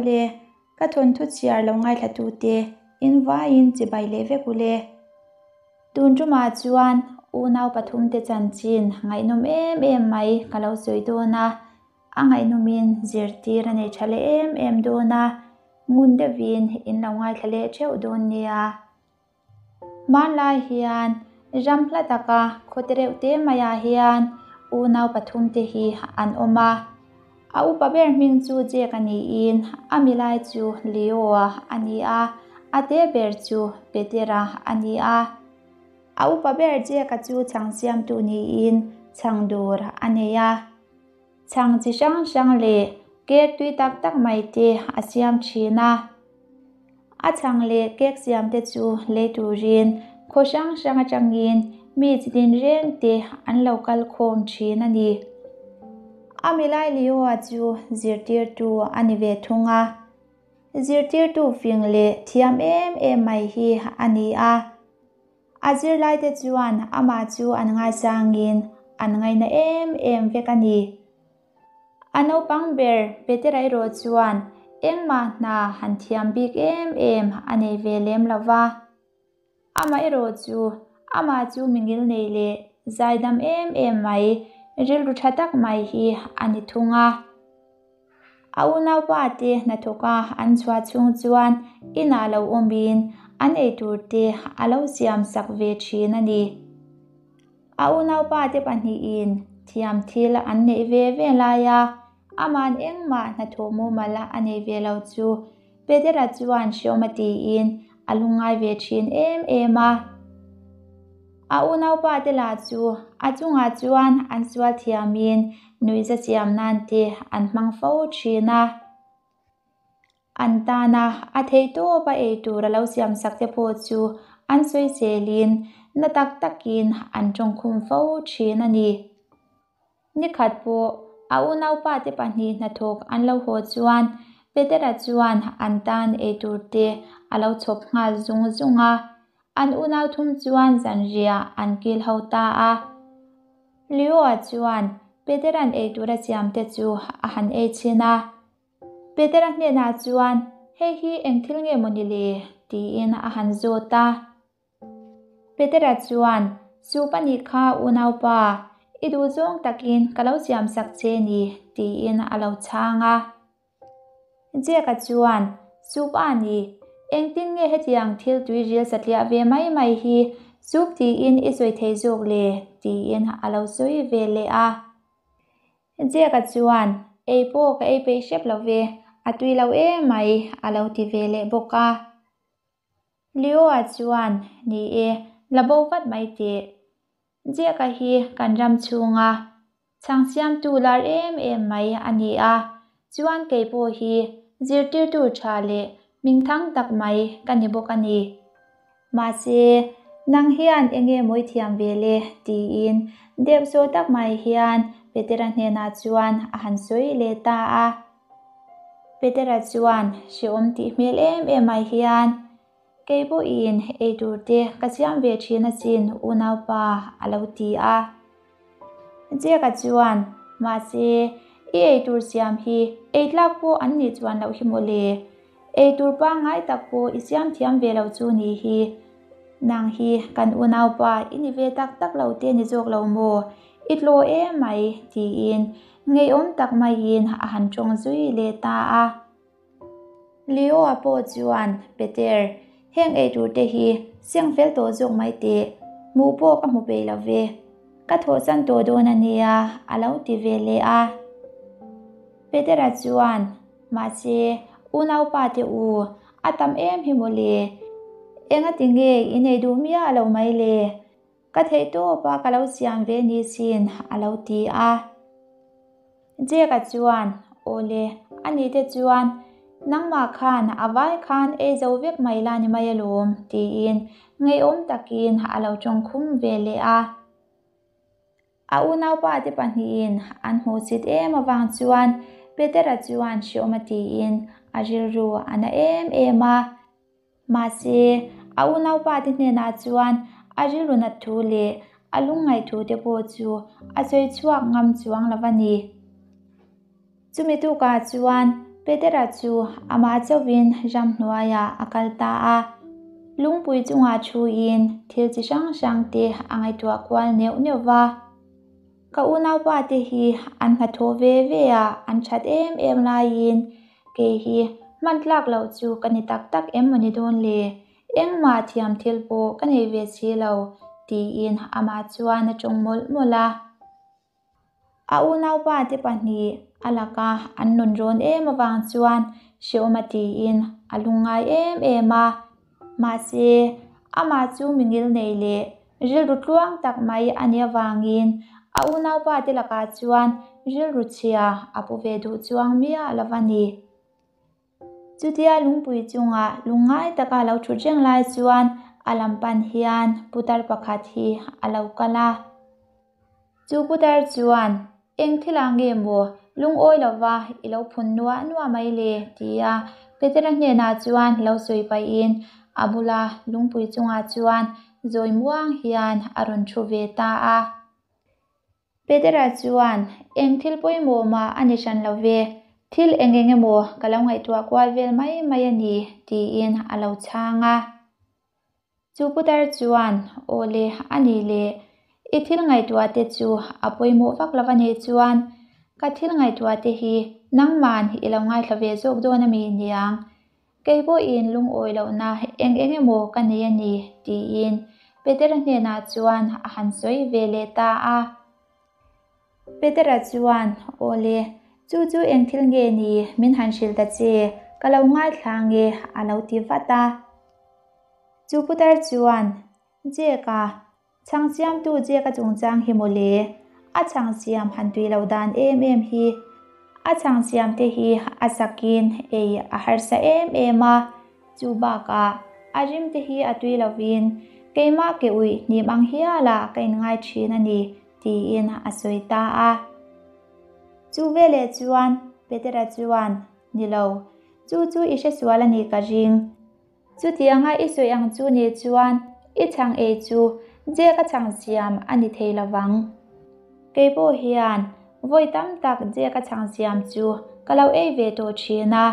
Awle, ka thawnthu chhiar lo ngaithlatute in vaiin chibai leh vek ule. Tun tumah chuan unau pathumte chanchin ngaihnawm em em mai ka lo sawi dawn a, a ngaihnawmin zirtir a nei tha leh em em dawn a, ngun deuhin in lo ngaithla leh theuh dawn nia. Hmanlai hian ram hla taka khawte reuh te maiah hian unau pathumte hi an awm a. A upa ber hming chu Jack a niin a milai chu Leo-a a ni a, a te ber chu Petera a ni a. A upa ber Jack-a chu chhang siamtu niin chhang dur a nei a. Chhang chi hrang hrang leh cake tui tak tak mai te a siam thin a. A chhang leh cake siam te chu lei turin khaw hrang hrang atangin mi chi tin reng te an lo kal khawm thin a ni. A milai Leo-a chu zirtirtu a ni ve thung a. Zirtirtu fing leh thiam em em mai hi a ni a. A zirlaite chuan amah chu an ngaisangin an ngaina em em vek a ni. A naupang ber Petera erawh chuan engmah hna han thiam bik em em a nei ve lem lo va. Amah erawh chu amah chu mingil nei leh zaidam em em mai, rilru tha tak mai hi a ni thung a. A unaupa te hnathawka an chhuah chhung chuan inah lo awmin an eitur te a lo siam sak ve thin a ni. A unaupa te pahnihin thiam thil an neih ve ve lai a, ama'n engmah hnathawh mumal a nei ve lo chu Petera chuan hreawm a tiin a lungngai ve thin em em a. A unaupa te lah chu a chungah chuan an sual thiamin nuihza siam nan te an hmang fo thin a. An tana a theihtawp a ei tur a lo siam sak te pawh chu an sawi zelin na tak takin an tawngkhum fo thin a ni. Ni khat pawh a unaupa te pahnih hnathawk an lo haw chuan Petera chuan an tan eitur te a lo chhawp nghal zung zung a, an unau thum chuan zanriah an kil ho ta a. Leo-a chuan Petera'n eitur a siam te chu a han ei chhin a. Petera hnenah chuan, Hei hi eng thil nge maw ni le? tiin a han zawt a. Petera chuan, Soup a nih kha unaupa, i duh zawng takin ka lo siam sak che ni, tiin a lo chhang a. Jack-a chuan, Soup a ni, engtin nge hetiang thil tuiril satliah ve mai mai hi soup tiin i sawi thei zawk le? tiin a lo sawi ve leh a. Jack-a chuan, Ei pawh ka ei peih hrep lo ve, a tui lo emai, a lo ti ve leh bawk a. Leo-a chuan, Ni e, la bo vat mai teh. Jack-a hi kan ram chhunga chhang siamtu lar em em mai a ni a, chuan kei pawh hi zirtirtu tha leh hmingthang tak mai ka ni bawk a ni. Mahse, nang hian enge mawi thiam ve le? tiin deuh saw tak mai hian Petera hnenah chuan a han sawi leh ta a. Petera chuan hrehawm tih hmel em em ai hian, Kei pawhin ei tur te ka siam ve thin asin unaupa a lo ti a. Jack-a chuan, Mahse, i ei tur siam hi ei tlak pawh an nih chuan loh hi mawle. Ei tur pangngai tak pawh i siam thiam ve lo chu ni hi. Nang hi kan unaupa i ni ve tak tak lo te ni zawk lo maw? I tlaw em mai, tiin Ngeiawm tak maiin a han tawng zui leh ta a. Leo-a pawh chuan, Peter, heng eitur te hi seng fel tawh zawk mai teh, hmuh pawh ka hmu peih lo ve. Ka thawhsan tawh dawn a nia, a lo ti ve leh a. Petera chuan, Mahse, unaupa te u, a tam em hi mawle. Engati nge i nei duh miah lo mai le? Ka theih tawp a ka lo siam ve ni sin a lo ti a. Jack-a chuan, Awle, a ni te chuan nangmah khan a vai khan ei zo vek mai la ni mai alawm tiin ngeiawm takin a lo tawngkhum ve leh a. A unaupa te pahnihin an hmuhsit em avang chuan Petera chuan hreawm a tiin a rilru a na em em a. Mahse, a unaupa te hnenah chuan a rilru nat thu leh a lungngaih thu te pawh chu a sawi chhuak ngam chuang lo a ni. Chumi tukah chuan Petera chu amah chauhin ramhnuaiah a kal ta a, lungpui chungah thuin thil chi hrang hrang te a ngaihtuah kual neuh neuh va. Ka unaupa te hi an hnathawh ve ve a, an that em em laiin kei hi hman tlak loh chu ka ni tak tak em maw ni dawn le? Engmah thiam thil pawh ka nei ve si lo, tiin amah chuan a tawng mawlh mawlh a. A unaupa te pahnih a laka an nun rawn em avang chuan hrehawm a tiin a lungngai em em a. Mahse, amah chu mingil nei leh rilru tluang tak mai a nih avangin a unaupa te lakah chuan rilru chhia a pu ve duh chuang miah lo a ni. Chutia lungpui chungah lungngai taka lo thut reng lai chuan a lam pan hian putar pakhat hi a lo kal a. Chu putar chuan, Eng thilah nge maw lungawi lova i lo phun nuah nuah mai le? tia Petera hnenah chuan lo sawi pahin a bula lungpui chungah chuan zawi muang hian a rawn thu ve ta a. Petera chuan, Eng thil pawimawh mah a ni hran lo ve, thil eng eng emaw ka lo ngaihtuah kual vel mai mai a ni, tiin a lo chhang a. Chu putar chuan, Aw le, a ni le, i thil ngaihtuah te chu a pawimawh vak lo a nih chuan ka thil ngaihtuah te hi nangman i lo ngaithla ve zawk dawn a mi niang? Kei pawhin lungawi lohna eng eng emaw ka nei a ni, tiin Petera hnenah chuan a han sawi ve leh ta a. Petera chuan, Aw le, chu chu eng thil nge ni min han hrilh ta che, ka lo ngaithla nge, a lo ti vat a. Chu putar chuan, Jeka, chhang siamtu Jeka chungchang hi maw le, a chhang siam han tui lo dan em em hi. A chhang siam te hi a sakin ei a harsa em em a, chu bakah a rim te hi a tui lovin keimah ke uih hnim ang hialah ka inngai thin a ni, tiin a sawi ta a. Chu veleh chuan Petera chuan, Ni lo, chu chu i hresual a nih ka ring. Chutianga i sawi ang chu nih chuan i chhang ei chu Jack a chhang siam a ni thei lo vang. Kei pawh hian vawi tam tak Jack a chhang siam chu ka lo ei ve tawh thin a,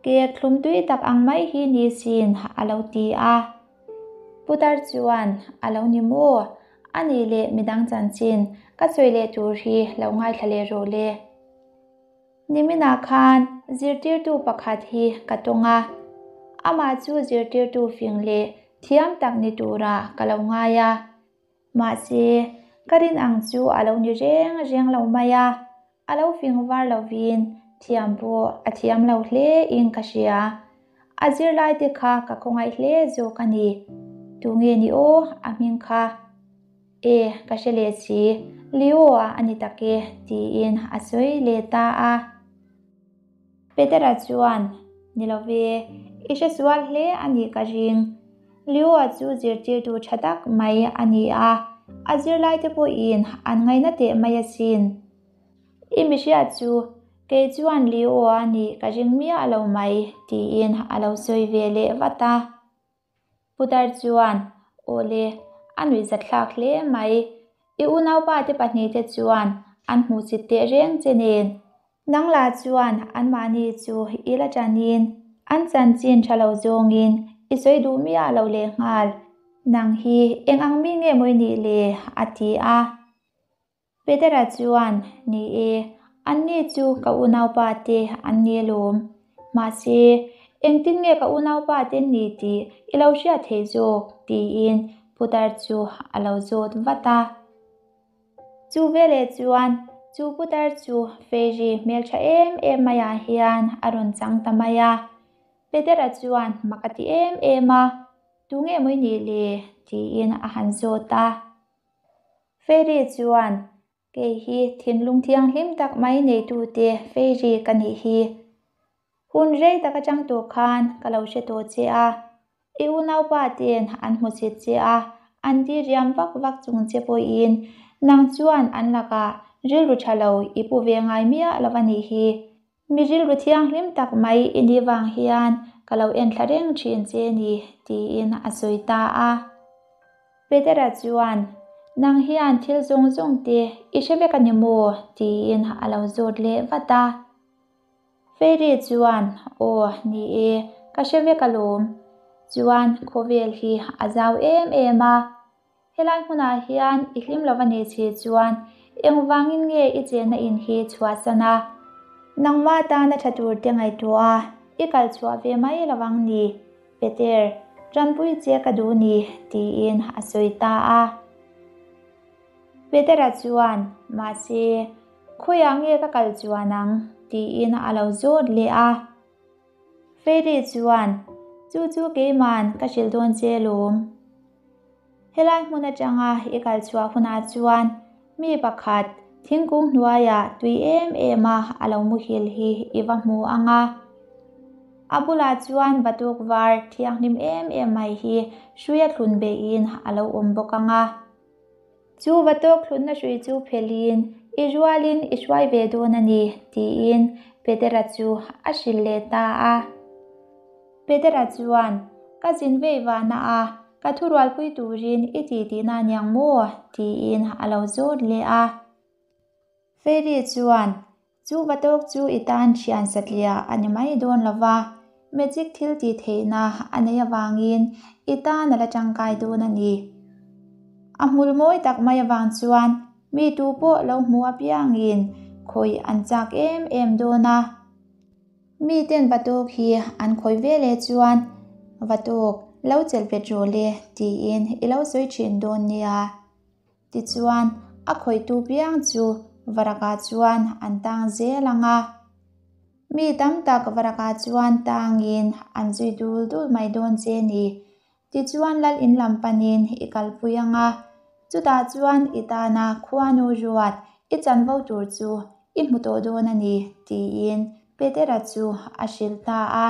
cake thlum tui tak ang mai hi ni sin a lo ti a. Putar chuan a lo ni maw? A nih leh midang chanchin ka sawi leh tur hi lo ngaithla leh rawh le. Niminah khan zirtirtu pakhat hi ka tawng a, amah chu zirtirtu fing leh thiam tak ni turah ka lo ngai a. Mahse, ka rin ang chu a lo ni reng reng lo mai a, a lo fing var lovin thiam pawh a thiam lo hle in ka hria. A zirlai te kha ka khawngaih hle zawk a ni. Tunge ni aw a hming kha? E, ka hre leh si, Leo-a a ni tak e, tiin a sawi leh ta a. Petera chuan, Ni lo ve, i hre sual hle a nih ka ring. Leo-a chu zirtirtu tha tak mai a ni a, a zirlaite pawhin an ngaina teh mai asin. I mihriat chu kei chuan Leo-a nih ka ring miah lo mai, tiin a lo sawi ve leh vat a. Putar chuan, Aw le, a nuihzatthlak hle mai. I unaupa te pahnihte chuan an hmuh chit teh reng che nen. Nang lah chuan anmahni chu i la ṭanin an chanchin ṭha lo zawngin i sawi duh miah lo lehnghal. Nang hi eng ang mi nge maw i nih le? a ti a. Petera chuan, Ni e, anni chu ka unaupa te an ni alawm. Mahse, engtin nge ka unaupa te ni tih i lo hriat theih zawk? tiin putar chu a lo zawt vat a. Chu veleh chuan chu putar chu Fairy hmeltha em em maiah hian a rawn chang ta mai a. Petera chuan mak a ti em em a, Tunge maw i nih le? tiin a han zawt a. Fairy chuan, Kei hi thinlung thianghlim tak mai neitute Fairy ka nih hi. Hun rei tak atang tawh khan ka lo hre tawh che a, i unaupa ten an hmu chit che a, an ti riam vak vak chung che pawhin nang chuan an lakah rilru tha lo i pu ve ngai miah lo a nih hi. Mi rilru thianghlim tak mai i nih vang hian ka lo enthla reng thin che ni, tiin a sawi ta a. Petera chuan, Nang hian thil zawng zawng te i hre vek a ni maw? tiin a lo zawt leh vat a. Fairy chuan, Aw, ni e, ka hre vek alawm. Chuan khawvel hi a zau em em a. Helai hmunah hian i hlim lo a nih si chuan engvangin nge i chenna in hi chhuahsan a? Nangmah tana tha tur te ngaihtuah a, i kal chhuah ve mai lo ang ni, Peter, tanpui che ka duh ni, tiin a sawi ta a. Petera chuan, Mahse, khawiah nge ka kal chuan ang? tiin a lo zawt leh a. Fairy chuan, Chu chu keiman ka hrilh dawn che lawm. Helai hmun atanga i kal chhuah hunah chuan mi pakhat thingkung hnuaiah tui em em a a lo muhil hi i va hmu ang a. A bulah chuan vatuk var thianghlim em em mai hi hruia thlun beihin a lo awm bawk ang a. Chu vatuk thlunna hrui chu phelhin i rualin i hruai ve dawn a ni, tiin Petera chu a hrilh leh ta a. Petera chuan, Ka zin vei vana a, ka thurualpui turin i ti tihna aniang maw? tiin a lo zawt leh a. Fairy chuan, Chu va tawk chu i tan thian satliah a ni mai dawn lo va, magic thil tih theihna a nei avangin i tan a la tangkai dawn a ni. A hmul mawi tak mai avang chuan mi tu pawh lo hmu apiangin khawih an chak em em dawn a. Miten Vatawk hi an khawih ve leh chuan, Vatawk, lo chelh vet rawh le, tiin i lo sawi thin dawn nia. Tichuan, a khawihtu piang chu Varakah chuan an tang zel ang a. Mi tam tak Varakah chuan tangin an zui dul dul mai dawn che ni. Tichuan lal in lam panin i kalpui ang a, chutah chuan i tana khuanu ruat i chanvo tur chu i hmu tawh dawn a ni, tiin Petera chu a hrilh ta a.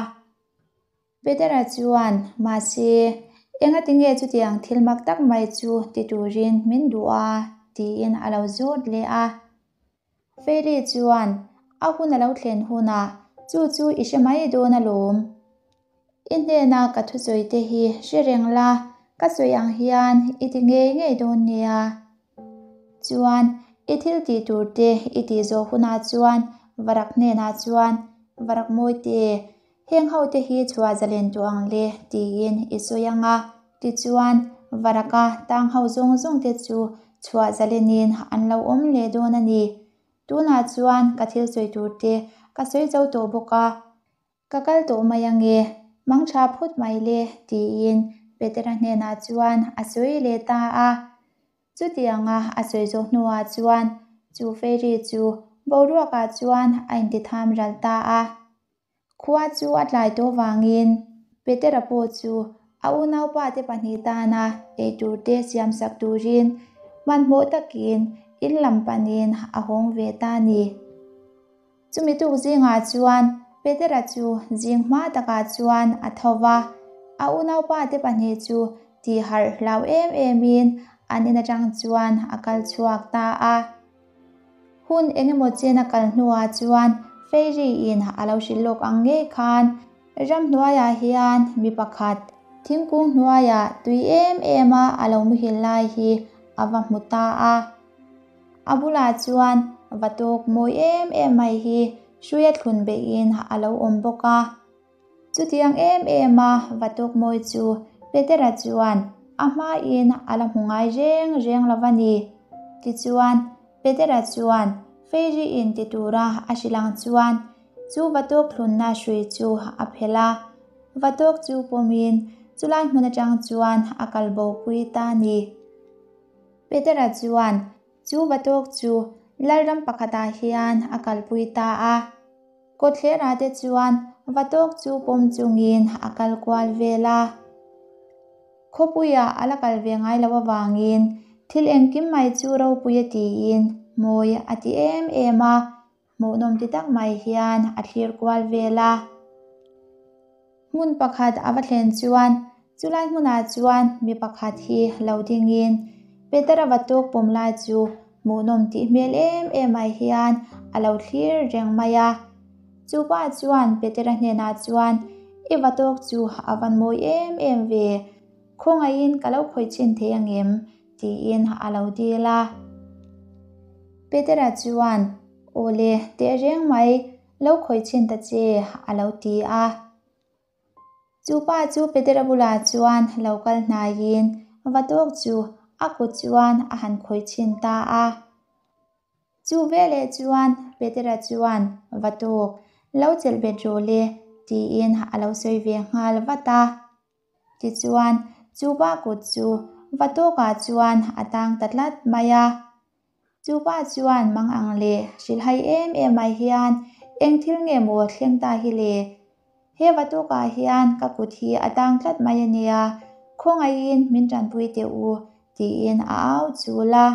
Petera chuan, Mahse, engatinge chutiang thil mak tak mai chu ti turin min duh a? tiin a lo zawt leh a. Fairy chuan, A hun a lo thlen hunah chu chu i hre mai dawn alawm. I hnena ka thusawi te hi hre reng la, ka sawi ang hian i ti ngei ngei dawn nia. Chuan, i thil tih tur te i tih zawh hunah chuan Varak hnenah chuan, Varak Mawite, Heng ho te hi chhuah zalen tawh ang le tiin i sawi ang a, tichuan Varaka tang ho zawng zawng te chu chhuah zalenin an lo awm leh dawn a ni. Tunah chuan ka thil sawi tur te ka sawi zo tawh bawk a, ka kal tawh mai ang e, mang tha phut mai le tiin Petera hnenah chuan a sawi leh ta a. Chutianga a sawi zawh hnuah chuan chu fairy chu boruakah chuan a intitham ral ta a. Khua chu a tlai tawh vangin Petera pawh chu a unaupa te pahnih tana eitur te siamsak turin hmanhmawh takin in lam panin a hawng ve ta a ni. Chumi tuk zingah chuan Petera chu zing hma takah chuan a tho va, a unaupa te pahnih chu tihharh hlau em emin an in atang chuan a kal chhuak ta a. Hun engemaw chen a kal hnuah chuan Fairy-in a lo hrilh lawk ang ngei khan ramhnuaiah hian mi pakhat thingkung hnuaiah tui em em a a lo muhil lai hi a va hmu ta a. A bulah chuan vatawk mawi em em mai hi hruia thlun beihin a lo awm bawk a. Chutiang em em a Vatuk mawi chu Petera chuan a hmain a la hmu ngai reng reng lo va ni. Tichuan, Petera chuan Fairy-in ti tura a hrilh ang chuan chu Vatuk thlunna hrui chu a phelh a. Vatuk chu pawmin chulai hmun atang chuan a kal bopui ta a ni. Petera chuan chu Vatuk chu Lalram pakhatah hian a kalpui ta a. Kawtthlerah te chuan vatawk chu pawm chungin a kal kual vel a. Khawpuiah a la kal ve ngai loh avangin thil engkim mai chu ropui a tiin mawi a ti em em a, hmuhnawm ti tak mai hian a thlir kual vel a. Hmun pakhat a va thlen chuan chulai hmunah chuan mi pakhat hi lo dingin Petera va tawk pawm lai chu hmuhnawm tih hmel em em mai hian a lo thlir reng mai a. Chu pa chuan Petera hnenah chuan, I va tawk chu a van mawi em em ve, khawngaihin ka lo khawih chhin thei angem? tiin a lo dil a. Petera chuan, Awle, tehreng mai. Lo khawih chhin ta che, a lo ti a. Chu pa chu Petera bulah chuan lo kal hnaiin vatawk chu a kut chuan a han khawih chhin ta a. Chu veleh chuan Petera chuan, Vatawk, lo chelh bet rawh le, tiin a lo sawi ve nghal vat a. Tichuan, chu pa kut chu Vatawkah chuan a tang ta tlat mai a. Chu pa chuan mang ang leh hrilhhai em em mai hian, Eng thil nge maw thleng ta hi le? He Vatawkah hian ka kut hi a tang tlat mai a nia, khawngaihin min tanpui teh u, tiin a au chul a.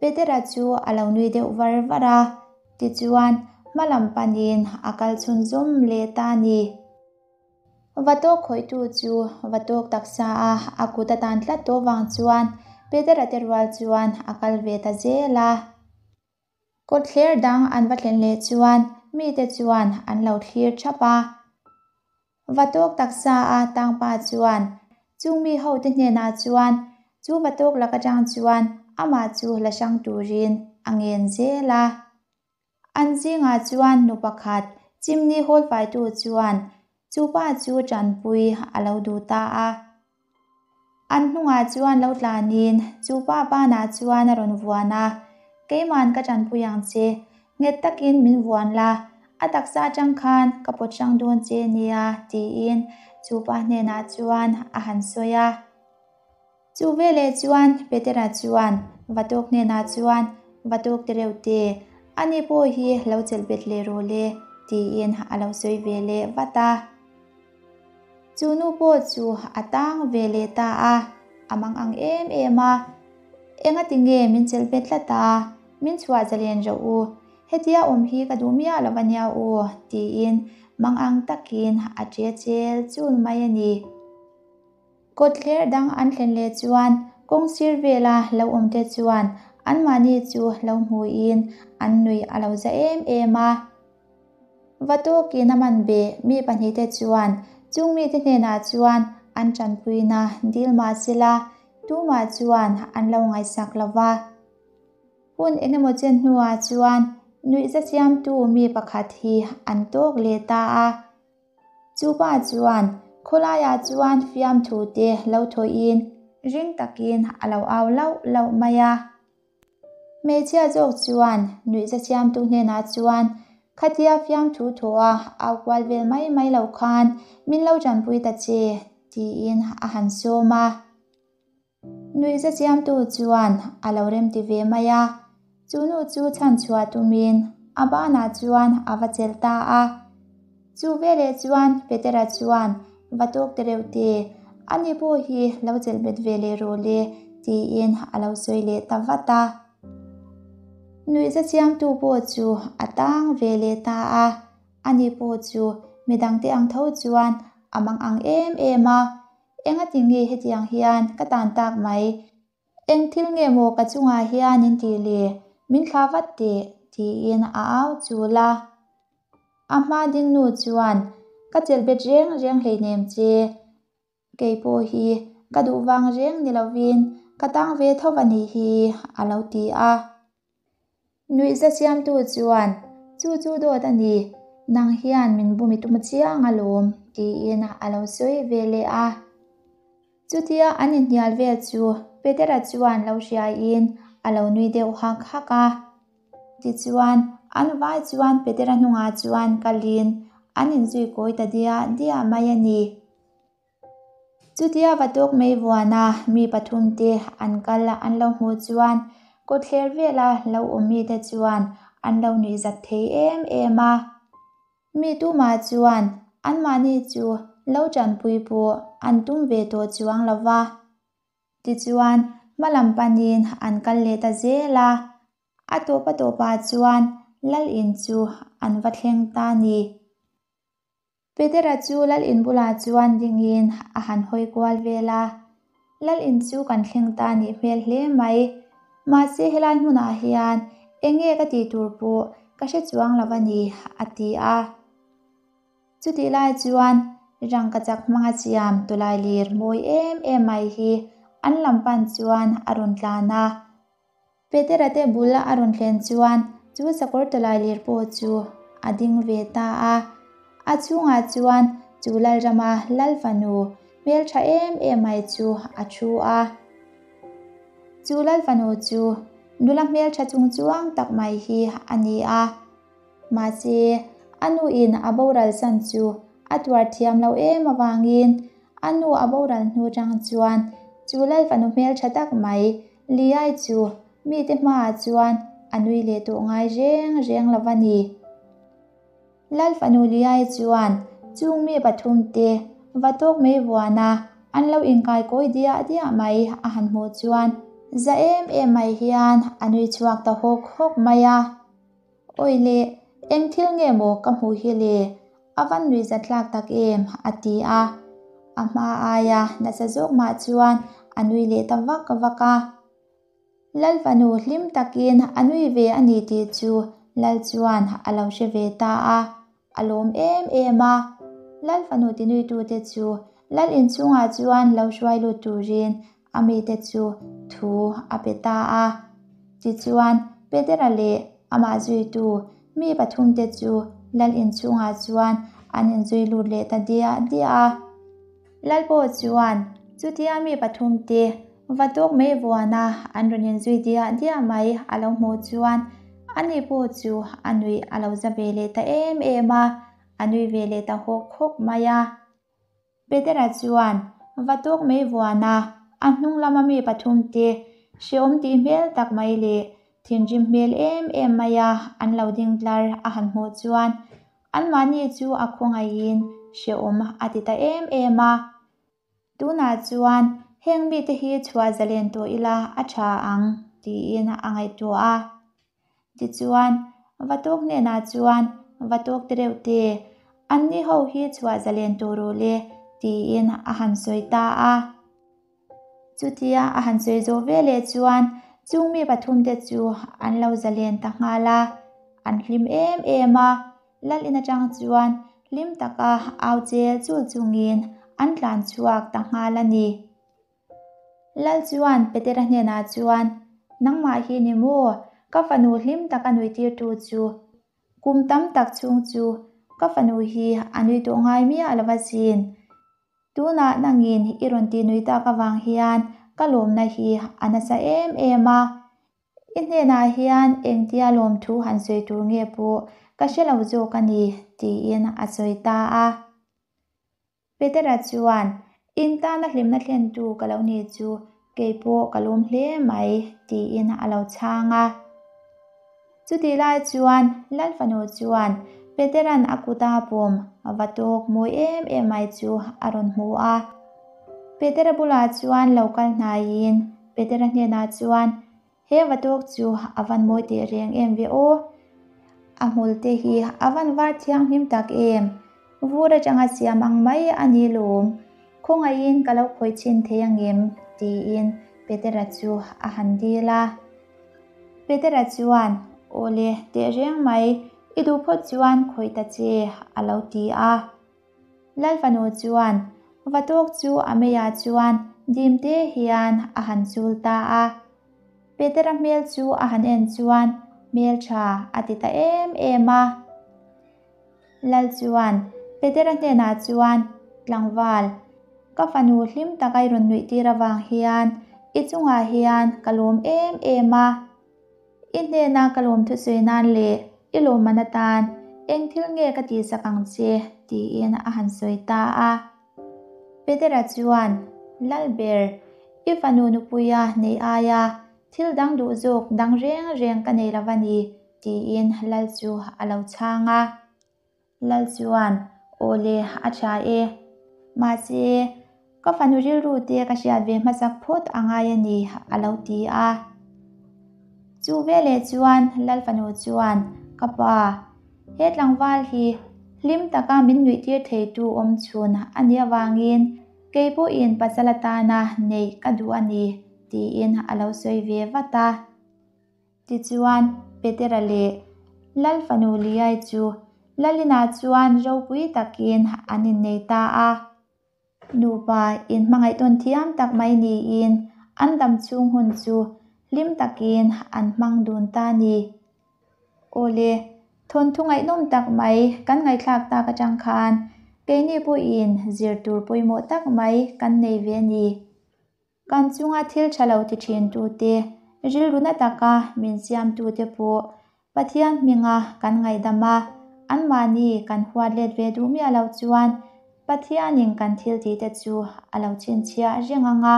Petera chu a lo nui deuh var var a, tichuan hma lam panin a kal chhunzawm leh ta a ni. Vatawk khawihtu chu vatawk taksa a a kut a tan tlat tawh vang chuan Petera te rual chuan a kal ve ta zel a. Kawtthler dang an va thlen leh chuan mite chuan an lo thlir thap a. Vatawk taksa a tangpa chuan chung mi hote hnenah chuan chu vatawk lak atang chuan amah chu la hrang turin a ngen zel a. An zingah chuan nu pakhat chimney hawl faitu chuan chu pa chu tanpui a lo duh ta a. An hnungah chuan lo tlanin chu pa banah chuan a rawn vuan a, Keiman ka tanpui ang che, nghet takin min vuan la, a taksa atang khan ka pawt hrang dawn che nia tiin chu pa hnenah chuan a han sawi a. Chu veleh chuan Petera chuan Vatawk hnenah chuan, Vatawk te reuh te, ani pawh hi lo chelh bet leh rawh le, tiin a lo sawi ve leh vat a. Chu nu pawh chu a tang ve leh ta a, a mang ang em em a. Engati nge min chelh bet tlat a, min chhuah zalen rawh u, hetia awm hi ka duh miah lo ania u, tiin mang ang takin a ṭe chel chul mai a ni. Kawtthler dang an thlen leh chuan kawng sir vela lo awm te chuan anmahni chu lo hmuin an nuih a lo za em em a. Va tawkin a man beh mi pahnihte chuan chung mite hnenah chuan an tanpuina dil mah sela tumah chuan an lo ngaihsak lo va. Hun engemaw chen hnuah chuan nuihza siamtu mi pakhat hi an tawk leh ta a. Chu pa chuan khawlaiah chuan fiamthu te lo thawhin ring takin a lo au lauh lauh mai a. Hmeichhia zawk chuan nuihza siamtu hnenah chuan khatia fiamthu thawha au kual vel mai mai lo khan min lo tanpui ta che tiin a han sawm a. Nuihza siamtu chuan a lo remti ve mai a, chu nu chu chhanchhuah tumin a banah chuan a va chelh ta a. Chu veleh chuan Petera chuan, Va tawk te reuh te, ani pawh hi lo chelh bet ve leh rawh le, tiin a lo sawi leh ta vat a. Nuihza siamtu pawh chu a tang ve leh ta a, ani pawh chu midangte ang tho chuan a mang ang em em a, Engati nge hetiang hian ka tan tak mai? Eng thil nge maw ka chungah hian in tih le? Min thla vat teh, tiin a au chul a. A hma ding nu chuan, Ka chelh bet reng reng hleinem che. Kei pawh hi ka duh vang reng ni lovin ka tang ve tho a nih hi, a lo ti a. Nuihza siamtu chuan, Chu chu dawt a ni, nang hian min bumi tum chiang alawm, tiin a lo sawi ve leh a. Chutia an inhnial vel chu Petera chuan lo hriaiin a lo nui deuh hak hak a. Tichuan, an vai chuan Petera hnungah chuan kalin an inzui kawi ta diah diah mai a ni. Chutia va tawk mai vuana mi pathumte an kal an lo hmuh chuan kawtthler vela lo awm mite chuan an lo nuihzat thei em em a. Mi tumah chuan anmahni chu lo tanpui pawh an tum ve tawh chuang lo va. Tichuan hmalam panin an kal leh ta zel a, a tawp a tawpah chuan Lal in chu an va thleng ta ni. Petera chu Lal in bulah chuan dingin a han hawi kual vel a, Lal in chu kan thleng ta nih hmel hle mai. Mahse helai hmunah hian eng nge ka tih tur pawh ka hre chuang lo a ni, a ti a. Chutih lai chuan rangkachak hmanga siam tawlai lir mawi em em mai hi an lam pan chuan a rawn tlan a. Petera te bul a rawn thlen chuan chu sakawr tawlai lir pawh chu a ding ve ta a. A chhungah chuan chu Lalrama Lal fanu hmeltha em em mai chu a thu a. Chu Lal fanu chu nula hmeltha chung chuang tak mai hi a ni a. Mahse, a nuin a boral san chu a tuar thiam lo em avangin a nu a boral hnu tang chuan chu Lal fanu hmeltha tak mai Liai chu mite hmaah chuan a nui leh tawh ngai reng reng lo a ni. Lal fanu Liai chuan chung mi pathumte va tawk mai vuana an lo inkai kawi diah diah mai a han hmuh chuan za em em mai hian a nui chhuak ta hawk hawk mai a. Awi le, eng thil nge maw ka hmuh hi le? A van nui zatlak tak em? a ti a. A hma aia nasa zawk mah chuan a nui leh ta vak vak a. Lal fanu hlim takin a nui ve a ni tih chu Lal chuan a lo hre ve ta a, a lawm em em a. Lal fanu tinuitute chu Lal inchhungah chuan lo hruai lut turin a mite chu thu a pe ta a. Tichuan, Petera leh amah zuitu mi pathumte chu Lal inchhungah chuan an inzui lut leh ta diah diah a. Lal pawh chuan chutia mi pathumte va tawk mai vuana an rawn inzui diah diah mai a lo hmuh chuan ani pawh chu a nuih a lo za ve leh ta em em a, a nui ve leh ta hawk hawk mai a. Petera chuan va tawk mai vuana a hnung lama mi pathumte hrehawm tih hmel tak mai leh thinrim hmel em em maia an lo ding tlar a han hmuh chuan Anmahni chu a khawngaihin hrehawm a ti ta em em a. Tunah chuan heng mite hi chhuah zalen tawh ila a tha ang tiin a ngaihtuah a. Tichuan, Vatawk hnenah chuan, Vatawk te reuh te, anni ho hi chhuah zalen tawh rawh le tiin a han sawi ta a. Chutia a han sawi zawh ve leh chuan chung mi pathumte chu an lo zalen ta nghal a, an hlim em em a, Lal in atang chuan hlim taka au chel chul chungin an tlan chhuak ta nghal a ni. Lal chuan Petera hnenah chuan, Nangmah hi ni maw? Ka fanu hlim taka nuitirtu chu kum tam tak chhung chu ka fanu hi a nui tawh ngai miah lo asin. Tunah nangin i rawn tih nui tak avang hian ka lawmna hi a nasa em em a, i hnenah hian engtia lawmthu han sawi tur nge pawh ka hre lo zawk a ni, tiin a sawi ta a. Petera chuan, In tana hlimna thlentu ka lo ni chu kei pawh ka lawm hle mai, tiin a lo chhang a. Chutih lai chuan Lal fanu chuan Petera'n a kuta pawm va tawk mawi em em mai chu a rawn hmu a. Petera bulah chuan lo kal hnaiin Petera hnenah chuan, He va tawk chu a van mawi teh reng em ve aw? A hmul te hi a van var thianghlim tak em? Vur atanga siam ang mai a ni lawm. Khawngaihin ka lo khawih chhin thei angem? tiin Petera chu a han dil a. Petera chuan, Aw le, teh reng mai, i duh phawt chuan khawih ta che, a lo ti a. Lal fanu chuan Vatawk chu a meiah chuan dim te hian a han chul ta a. Petera hmel chu a han en chuan hmel tha a ti ta em em a. Lal chuan Petera hnenah chuan, Tlangval, ka fanu hlim taka i rawn nuih tir avang hian i chungah hian ka lawm em em a. I hnena ka lawm thusawi nan leh i lawmman atan eng thil nge ka tihsak ang che? tiin a han sawi ta a. Petera chuan, Lalber, i fanu nupuia neih aia thil dang duh zawk dang reng reng ka nei lo va ni, tiin Lal chu a lo chhang a. Lal chuan, Aw le, a tha e. Mahse, ka fanu rilru te ka hriat ve hmasak phawt a ngai a ni, a lo ti a. Chu veleh chuan Lal fanu chuan, Ka pa, he tlangval hi hlim taka min nuihtir theitu awm chhun a nih avangin kei pawhin pasal atana neih ka duh a ni, tiin a lo sawi ve vat a. Tichuan, Petera leh Lal fanu Liai chu Lalinah chuan ropui takin an innei ta a. Nupa inhmangaih tawn thiam tak mai niin an dam chhung hun chu hlim takin an hmang dun ta ni. Awle. Thawnthu ngaihnawm tak mai kan ngaihthlak tak atang khan keini pawhin zir tur pawimawh tak mai kan nei ve a ni. Kan chunga thil tha lo ti thintute, rilru na taka min siamtute pawh Pathian hminga kan ngaihdam a, anmahni kan huat let ve duh miah lo chuan Pathianin kan thil tihte chu a lo chhinchhiah reng ang a,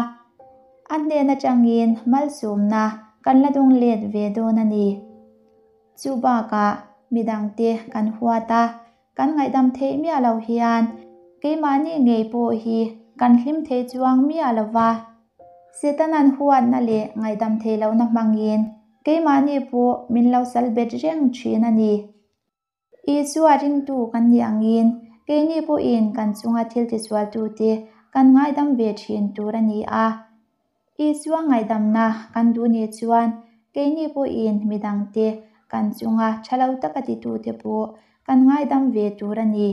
a hnen atangin malsawmna kan la dawng let ve dawn a ni. Chu bakah midangte kan huat a, kan ngaihdam theih miah lo hian keimahni ngei pawh hi kan hlim thei chuang miah lo va. Setanan huatna leh ngaihdam theih lohna hmangin keimahni pawh min lo sal bet reng thin a ni. Isua ringtu kan nih angin keini pawhin kan chunga thil tisualtute kan ngaidam ve thin tur a ni a. Isua ngaihdamna kan duh nih chuan keini pawhin midangte kan chunga tha lo taka titute pawh kan ngaidam ve tur a ni.